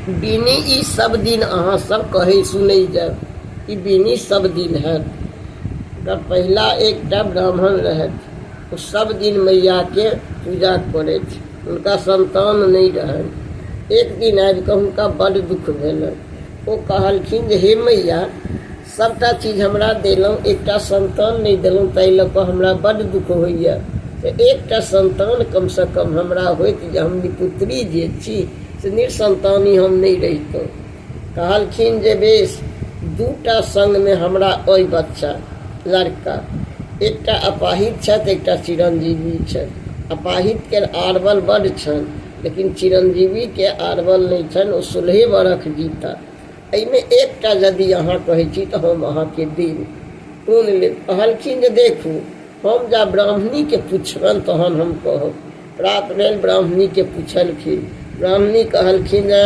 बिनी ई सब दिन अहाँ सब कहै सुनै जायब, ई बिनी सब दिन हैत। ओकर पहिला एकटा ब्राह्मण रहथि, ओ सब दिन मैयाके पूजा करथि। हुनका संतान नहि रहनि। एक दिन आबि कऽ हुनका बड्ड दुःख भेलनि। ओ कहलखिन जे हे मैया, सभटा चीज हमरा देलहुँ, एकटा संतान नहि देलहुँ, ताहि लऽ कऽ हमरा बड्ड दुःख होइए। से एकटा संतान कमसँ कम हमरा होइत जे हम निपुत्री जे छी से निसंतानी हम नहि रहितहुँ। कहलखिन जे बेस, दूटा संगमे हमरा अइ बच्चा, लड़का। एकटा अपाहिज छथि, एकटा चिरंजीवी छथि। अपाहिजके आरबल बड्ड छनि, लेकिन चिरंजीवीके आरबल नहि छनि, ओ 16 बरख जीता। एहिमे एकटा यदि अहाँ कहै छी तऽ हम अहाँके देब। कोन लेब? कहलखिन जे देखू, हम जा ब्राह्मणीके पुछबनि तहन हम कहब। प्रात भेल, ब्राह्मणीके पुछलखिन। ब्राह्मणी कहलखिन जे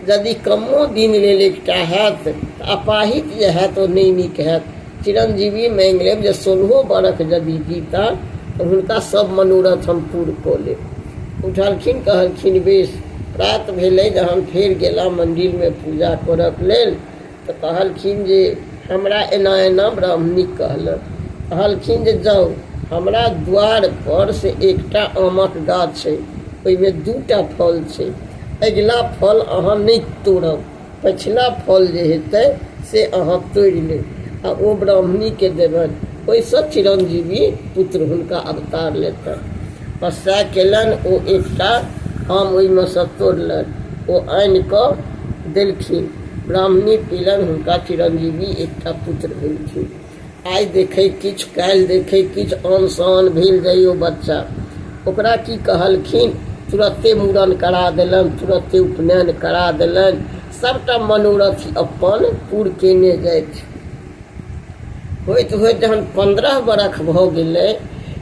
यदि कमो दिन लेल एकटा हैत तऽ अपाहिज जे हैत ओ नहि नीक हैत। चिरंजीवी माँगि लेब जे 16 बरख यदि जीता तऽ हुनका सब मनोरथ हम पूर कऽ लेब। उठलखिन, कहलखिन बेस। प्रात भेलै, जहन फेर गेला मन्दिरमे पूजा करऽके लेल तऽ कहलखिन जे हमरा एना एना ब्राह्मणी कहलक। कहलखिन जे जाउ, हमरा द्वार पर से एकटा आमक गाछ छै, ओहिमे दूटा फल छै। अगिला फल अहाँ नहि तोड़ब, पछिला फल जे हेतै से अहाँ तोड़ि लेब आ ओ ब्राह्मणीके देबनि, ओहिसँ चिरंजीवी पुत्र हुनका अवतार लेतनि। बस सएह केलनि। ओ एकटा आम ओहिमे सँ तोड़लनि, ओ आनि कऽ देलखिन। ब्राह्मणी पीलनि, हुनका चिरंजीवी एकटा पुत्र भेलखिन। आइ देखै किछु, काल्हि देखै किछु, आन सान भेल जाइ ओ बच्चा। ओकरा की कहलखिन, तुरत्ते मूड़न करा देलनि, तुरत्ते उपनयन करा देलनि, सभटा मनोरथ अपन पूर केने जाथि। होइत होइत जहन 15 बरख भऽ गेलै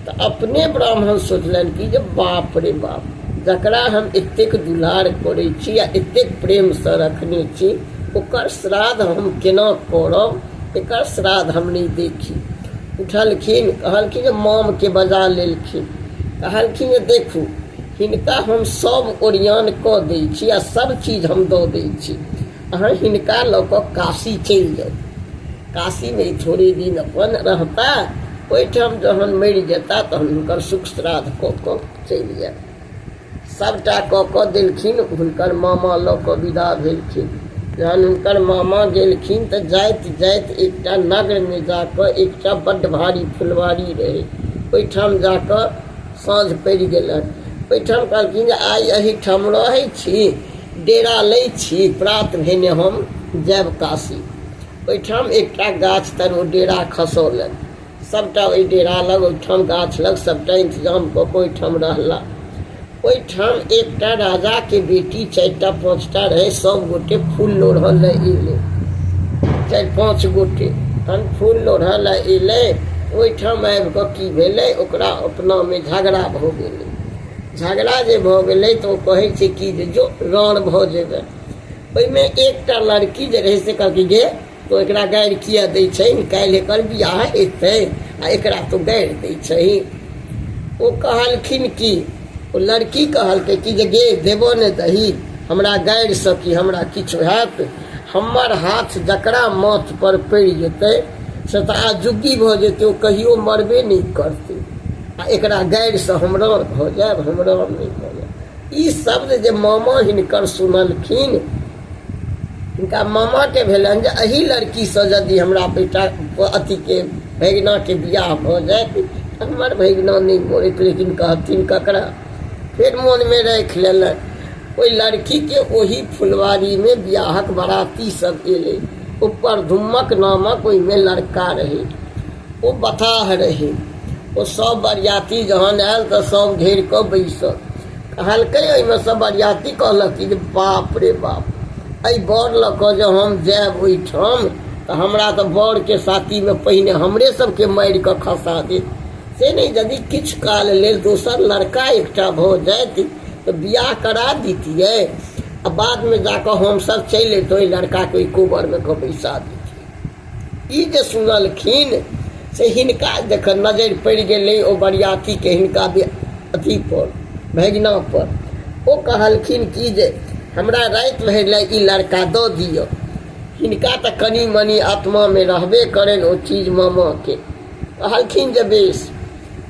तऽ अपने ब्राह्मण सोचलनि कि जे बाप रे बाप, जकरा हम एतेक दुलार करै छी आ एतेक प्रेमसँ रखने छी, ओकर श्राद्ध हम केना करब? एकर श्राद्ध हम नहि देखी। उठलखिन, कहलखिन जे मामके बजा लेलखिन। कहलखिन जे देखू, हिनका हम सब ओरियान कऽ दै छी आ सब चीज हम दऽ दै छी, अहाँ हिनका लऽ कऽ काशी चलि जाउ। काशीमे थोड़े दिन अपन रहता, ओहिठाम जहन मरि जेता तहन हुनकर सुख श्राद्ध कऽ कऽ चलि जायब। सभटा कऽ कऽ देलखिन। हुनकर मामा लऽ कऽ विदा भेलखिन। जहन हुनकर मामा गेलखिन तऽ जाइत जाइत एकटा नगरमे जाकऽ एकटा बड्ड भारी फुलवारी रहै, ओहिठाम जाकऽ साँझ पड़ि गेलनि। ओहिठाम कहलखिन जे आइ एहिठाम रहै छी, डेरा लै छी, प्रात भेने हम जायब काशी। ओहिठाम एकटा गाछ तर ओ डेरा खसौलनि। सभटा ओहि डेरा लग, ओहिठाम गाछ लग सभटा इंतजाम कऽ कऽ ओहिठाम रहला। ओहिठाम एकटा राजाके बेटी 4टा 5टा रहै, सभ गोटे फूल लोढ़ऽ लए एलै, 4-5 गोटे। तहन फूल लोढ़ऽ लए एलै, ओहिठाम आबि कऽ की भेलै, ओकरा अपनामे झगड़ा भऽ गेलै। झगड़ा जे भऽ गेलै तऽ ओ कहै छै कि जे जो राण भऽ जेबै। ओहिमे एकटा लड़की जे रहै से कहलकै गे, तो एकरा गारि किया दै छै? काल्हि एकर बियाह हेतै आ एकरा तो गारि दै छै। ओ कहलखिन कि ओ लड़की कहलकै कि जे गे, देबो ने दही हमरा गारिसँ कि हमरा किछु हैत? हमर हाथ जकरा माथ पर पड़ि जेतै से तऽ आजुगी भऽ जेतै, ओ कहियो मरबे नहि करतै, आ एकरा गारिसँ हम राण भऽ जायब? हम राण नहि भऽ जायब। ई शब्द जे मामा हिनकर सुनलखिन, हिनका मामाके भेलनि जे एहि लड़कीसँ यदि हमरा बेटा अथीके भगिनाके बियाह भऽ जायत तऽ हमर भगिना नहि मरैत। लेकिन कहथिन ककरा? फेर मोनमे राखि लेलनि। ओहि लड़कीके ओहि फुलवारीमे बियाहक बराती सब एलै। ऊपर धुम्मक नामक ओहिमे लड़का रहै, ओ बताह रहै। ओ सब बरियाती जहन आयल तऽ सब घेर कऽ बैसल। कहलकै, ओहिमे सब बरियाती कहलक कि जे बाप रे बाप, एहि बर लऽ कऽ जे हम जायब ओहिठाम तऽ हमरा तऽ बरके साथीमे पहिने हमरे सबके मारि कऽ खसा देत। से नहि, यदि किछु काल लेल दोसर लड़का एकटा भऽ जाइत तऽ बियाह करा दितियै आ बादमे जाकऽ हमसब चलि अयतहुँ, ओहि लड़काके ओहि कोबरमे कऽ बैसा दितियै। ई जे सुनलखिन से हिनका जखन नजरि पड़ि गेलै ओ बरियातीके हिनका अथी पर, भगिना पर, ओ कहलखिन कि जे हमरा राति भरि लए ई लड़का दऽ दिअ। हिनका तऽ कनि मनि आत्मामे रहबे करनि ओ चीज मामाके। कहलखिन जे बेस,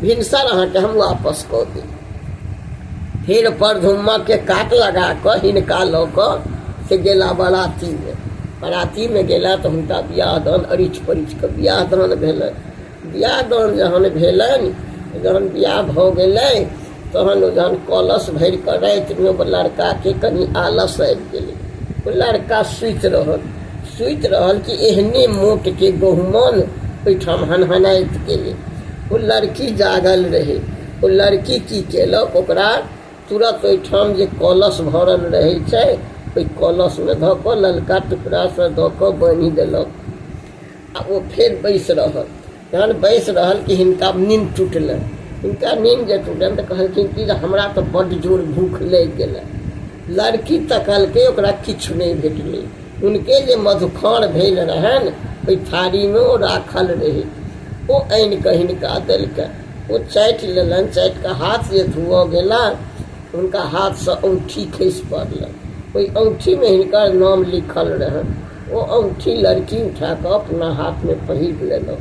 भिनसर अहाँके हम वापस कऽ देब। फेर परधुम्माके काट लगा कऽ हिनका लऽ कऽ से गेला बरातीमे। बरातीमे गेला तऽ हुनका बियाह दान अरिछ परिछ कऽ बियाह दान भेलनि। बियाह दान जहन भेलनि, जहन बियाह भऽ गेलै तहन ओ जहन कलश भरि कऽ रातिमे ओ लड़काके कनि आलस आबि गेलै। ओ लड़का सुति रहल। सुति रहल कि एहने मोटके गहुमन ओहिठाम हनहनाइत गेलै। ओ लड़की जागल रहै। ओ लड़की की केलक, ओकरा तुरत ओहिठाम जे कलश भरल रहै छै ओहि कलशमे धऽ कऽ ललका टुकड़ासँ दऽ कऽ बान्हि देलक आ ओ फेर बैसि रहल। जहन बैसि रहल कि हिनका नींद टूटलनि। हिनका नींद जे टूटलनि तऽ कहलखिन कि जे हमरा तऽ बड्ड जोर भूख लागि गेल। लड़की तकलकै, ओकरा किछु नहि भेटलै। हुनके जे मधुखार भेल रहनि ओहि थारीमे ओ राखल रहै, ओ आनि कऽ हिनका देलकनि। ओ चाटि लेलनि। चाटि कऽ हाथ जे धोअ गेला, हुनका हाथसँ औँठी खसि पड़लनि। ओहि औँठीमे हिनकर नाम लिखल रहनि। ओ औँठी लड़की उठा कऽ अपना हाथमे पहिर लेलक।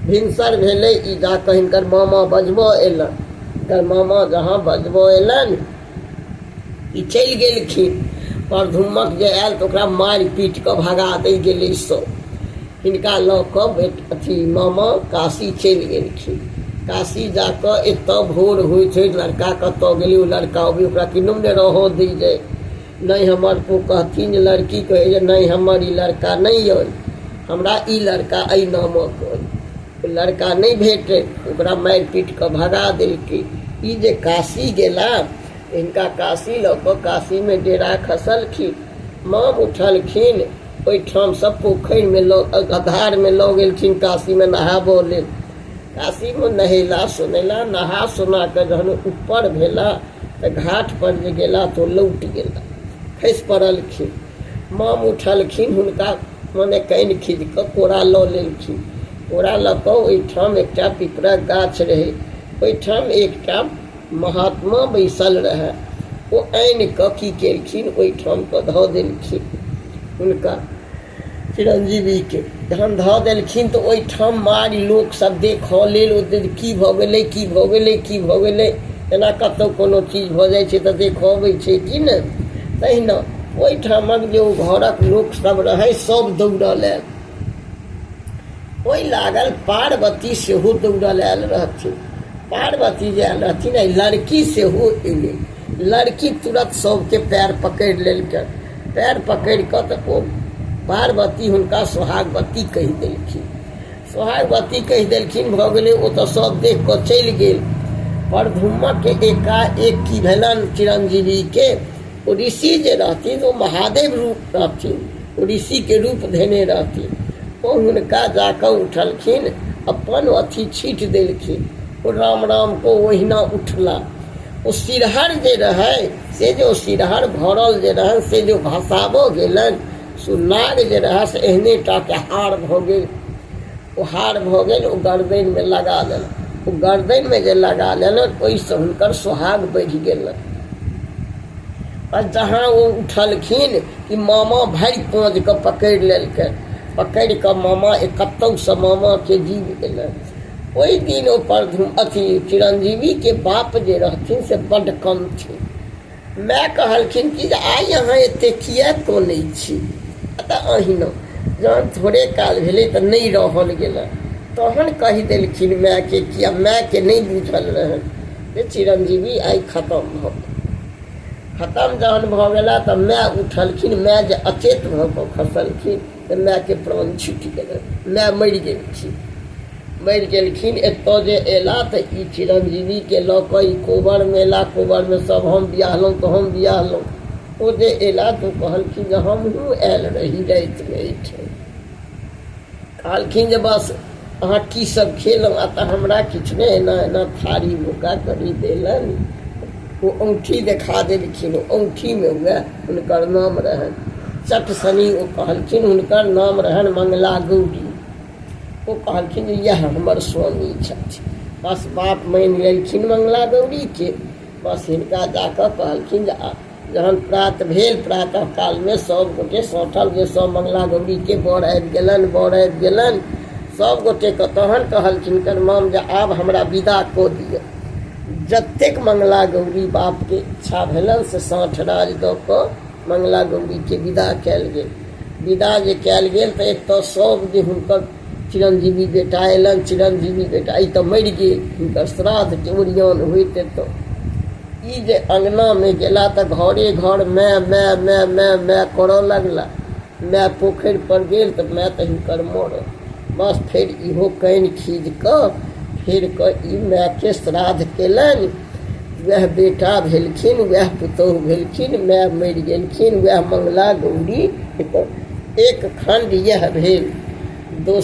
भिनसर भेलै, ई जा कऽ हिनकर मामा बजबऽ अयलनि। हिनकर मामा जहाँ बजबऽ अयलनि, ई चलि गेलखिन। परधुम्मक जे आयल तऽ ओकरा मारि पीट कऽ भगा दै गेलै सब। हिनका लऽ कऽ बेट अथी मामा काशी चलि गेलखिन। काशी जा कऽ एतऽ भोर होइत होइत लड़का कतऽ गेलै, ओ लड़का अबै ओकरा किन्नहुँ नहि रहऽ दै जाइ। नहि हमर, ओ कहथिन जे लड़की कहै जे नहि हमर ई लड़का नहि अइ, हमरा ई लड़का एहि नामक अइ। ओ लड़का नहि भेटै, ओकरा मारि पीट कऽ भगा देलकै। ई जे काशी गेला, हिनका काशी लऽ कऽ काशीमे डेरा खसलखिन। माम उठलखिन ओहिठामसँ पोखरिमे लऽ धारमे लऽ गेलखिन काशीमे नहाबऽ लेल। काशीमे नहेला सोनेला, नहा सोना कऽ जहन ऊपर भेला तऽ घाट पर जे गेला तऽ ओ लौट गेला, खसि पड़लखिन। माम उठलखिन, हुनका मने कानि खीज कऽ कोरा लऽ लेलखिन। कोरा लऽ कऽ ओहिठाम एकटा पिपरक गाछ रहै, ओहिठाम एकटा महात्मा बैसल रहए। ओ आनि कऽ की केलखिन, ओहिठाम कऽ धऽ देलखिन हुनका चिरंजीवीके। जहन धऽ देलखिन तऽ ओहिठाम मारि लोकसभ देखऽ लेल ओ की भऽ गेलै, की भऽ गेलै, की भऽ गेलै। जेना कतहु कोनो चीज भऽ जाइ छै तऽ देखऽ अबै छै कि नहि, तहिना ओहिठामक जे ओ घरक लोकसभ रहै सभ दौड़ल आयल। ओहि लागल पार्वती सेहो दौड़ल आयल रहथिन। पार्वती जे आयल रहथिन, एहि लड़की सेहो एलै। लड़की तुरत सभके पैर पकड़ि लेलकै। पैर पकड़ि कऽ तऽ ओ पार्वती हुनका सोहागवती कहि देलखिन। सोहागवती कहि देलखिन, भऽ गेलै। ओ तऽ सभ देख कऽ चलि गेल। परधुम्मकके एकाएक की भेलनि चिरंजीवीके, ओ ऋषि जे रहथिन ओ महादेव रूप रहथिन, ओ ऋषिके रूप धेने रहथिन। ओ हुनका जा कऽ उठलखिन, अपन अथी छीट देलखिन। ओ राम राम को ओहिना उठला। ओ सिरहर जे रहै से जे ओ सिरहर भरल जे रहनि से जे भसाबऽ गेलनि, से नाग जे रहै से एहने टाके हार भऽ गेल। ओ हार भऽ गेल, ओ गर्दनिमे लगा लेलक। ओ गर्दनिमे जे लगा लेलक ओहिसँ हुनकर सोहाग बढ़ि गेलनि। आ जहाँ ओ उठलखिन कि मामा भरि पाँजके पकड़ि लेलकनि। पकड़ि कऽ मामा कतहुसँ मामाके जीव गेलनि। ओहि दिन ओ परधुम अथी चिरंजीवीके बाप जे रहथिन से बड्ड कमथिन। माय कहलखिन कि जे आइ अहाँ एते किए कनै छी? तऽ अहिना जहन थोड़े काल भेलै तऽ नहि रहल गेलनि। तहन कहि देलखिन मायके कि आ मायके नहि बुझल रहनि जे चिरंजीवी आइ खतम भऽ गेल। खतम जहन भऽ गेला तऽ माय उठलखिन। माय जे अचेत भऽ कऽ खसलखिन तऽ मायके प्राण छुटि गेलनि, माय मरि गेलखिन। मरि गेलखिन। एतऽ जे एला तऽ ई चिरंजीवीके लऽ कऽ ई कोबरमे एला। कोबरमे सब हम बियाहलहुँ तऽ हम बियाहलहुँ। ओ जे एला तऽ ओ कहलखिन जे हमहूँ आयल रही रातिमे एहिठाम। कहलखिन जे बस अहाँ की सब खेलहुँ? आ तऽ हमरा किछु नहि, एना एना थारी हुनका करी देलनि। ओ औँठी देखा देलखिन। ओ औँठीमे वएह हुनकर नाम रहनि। चट सनी ओ कहलखिन हुनकर नाम रहनि मंगला गौरी। ओ कहलखिन जे इएह हमर स्वामी छथि। बस बाप मानि लेलखिन मंगला गौरीके। बस हिनका जाकऽ कहलखिन जे जहन प्रात भेल, प्रातः कालमे सब गोटे सौंठल जे सब मंगला गौरीके बर आबि गेलनि, बर आबि गेलनि। सब गोटेके तहन कहलखिन हिनकर माम जे आब हमरा विदा कऽ दिअ। जतेक मंगला गौरी बापके इच्छा भेलनि से साँठ राज दऽ कऽ मंगला गौरीके विदा कयल गेल। विदा जे कयल गेल तऽ एक तऽ सब जे हुनकर चिरंजीवी बेटा अयलनि, चिरंजीवी बेटा ई तऽ मरि गेल, हिनकर श्राद्धके ओरियान होइत एतऽ। ई जे अङ्गनामे गेला तऽ घरे घर माय माय माय माय माय करऽ लगला। माय पोखरि पर गेल तऽ माय तऽ हिनकर मरल। बस फेर इहो कानि खीज कऽ फेर कऽ ई मायके श्राद्ध केलनि। वएह बेटा भेलखिन, वएह पुतोहु भेलखिन, माय मरि गेलखिन, वएह मंगला गौरी। एक खण्ड इएह भेल। दोसर